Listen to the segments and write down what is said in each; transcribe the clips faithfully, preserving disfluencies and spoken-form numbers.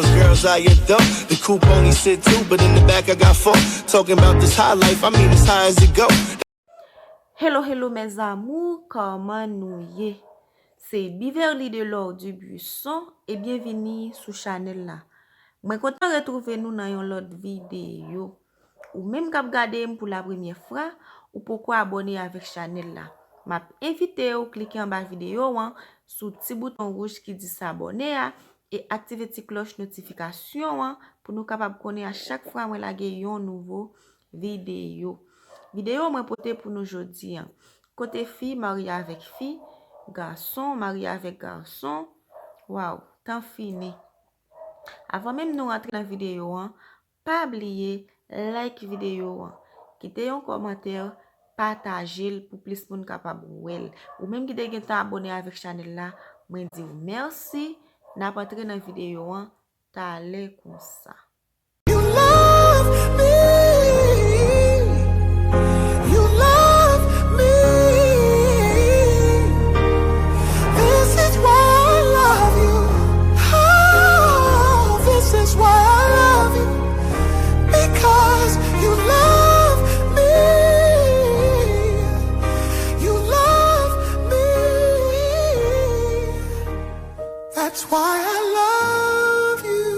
Girls I adore, the coupe only sit two, but in the back I got four. Talking about this high life, I mean as high as it go. Hello, hello, mes amours, kòman nou ye? Se Beverly Delor Dubuisson e byenvini sou chanèl la. Mwen kontan retwouve nou nan yon lòt videyo. Ou menm k ap gade m pou la premyè fwa, ou poko abòne avèk chanèl la. M ap envite w klike anba videyo an sou ti bouton wouj ki di s'abonner a e aktive ti klòch notifikasyon an pou nou kapab konnen a chak fwa mwen lage yon nouvo videyo. Videyo mwen pote pou nou jodi an. Kote fi marye avèk fi, gason marye avèk gason. Waw, tan fini. Avan menm nou rantre nan videyo an, pa bliye like videyo an, kite yon kòmantè, pataje l pou plis moun kapab wè l. Ou menm ki te gentan abòne avèk chanèl la, mwen di w mèsi. N ap antre nan videyo an talè konsa. You love me. You love me. This is why I love you. Oh, this is why I love you. Because you love me. You love me. That's why I love you.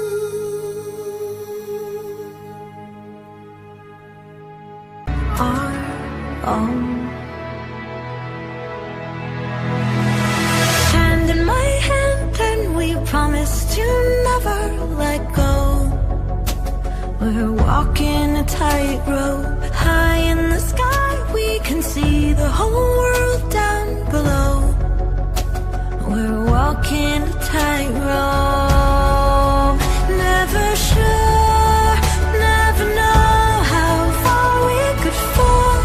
Our own. Hand in my hand, and we promise to never let go. We're walking a tightrope. High in the sky, we can see the whole world down below. We're walking a tightrope. Never sure, never know how far we could fall.